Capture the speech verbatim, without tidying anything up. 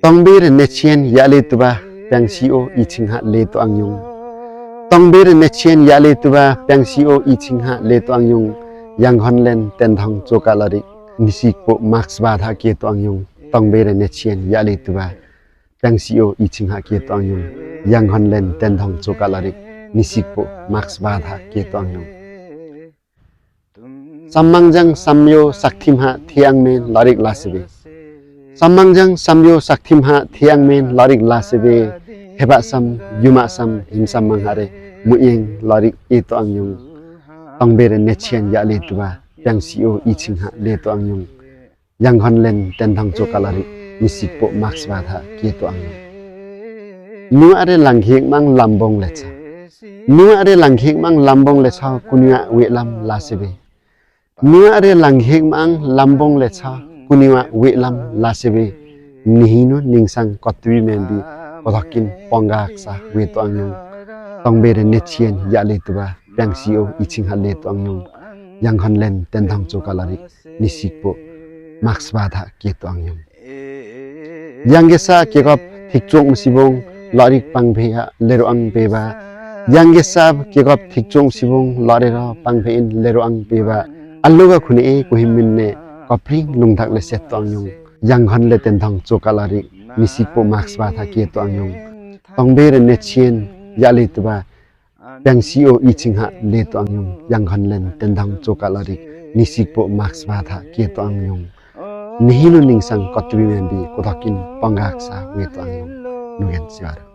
Tongbe re nechien yale tuba, piangsi o i chingha le to ang yung. Tongbe re nechien yale tuba, piangsi o i chingha le to ang yung. Yanghonlen tendhong choka larik, nisikpo maksba tha ke to ang yung. Tongbe re nechien yale tuba, piangsi o i chingha ke to ang yung. Yanghonlen tendhong choka larik, nisikpo maksba tha ke to ang yung. Sammang jang samyo sakthim ha thiang men larik lasebe. Sammang jang samyo sakthim ha thiang men larik lasebe. Heba sam, yuma sam, him sammang hare, muyeng larik e to ang yung. Tongbe re nechien yale tuba, piangsi o i chingha le to ang yung. Yanghonlen tendhong choka larik, nisikpo maksba tha ke to ang yung. Nua re langkheng mang lambong lecha. Nua re langkheng mang lambong lecha, kuniwa welam lasebe. Nua re langkheng mang lambong lecha, kuniwa welam lasebe. Nihinu ningsang kotubi menbi, kotokin pongak sa we to ang yung. Tongbe re nechien yale tuba, piangsi o i chingha le to ang yung. Yanghonlen tendhong choka larik, nisikpo maksba tha ke to ang yung. Yangkesa kekop thikchok masibong larik pangphe ha lero ang peba. Yangkesa kekop thikchok masibong larik pangphe in lero ang peba. Aloga khune e kuhim minne, kopring lungthak le set to ang yung. Yanghonle tendhong choka larik, nisikpo maksba tha ke to ang yung. Tongbe re nechien yale tuba, piangsi o i chingha le to ang yung. Yanghonlen tendhong choka larik, nisikpo maksba tha ke to ang yung. Nihinu ningsang kotubi menbi, kotokin pongak sa we to ang yung. Nugen siwar.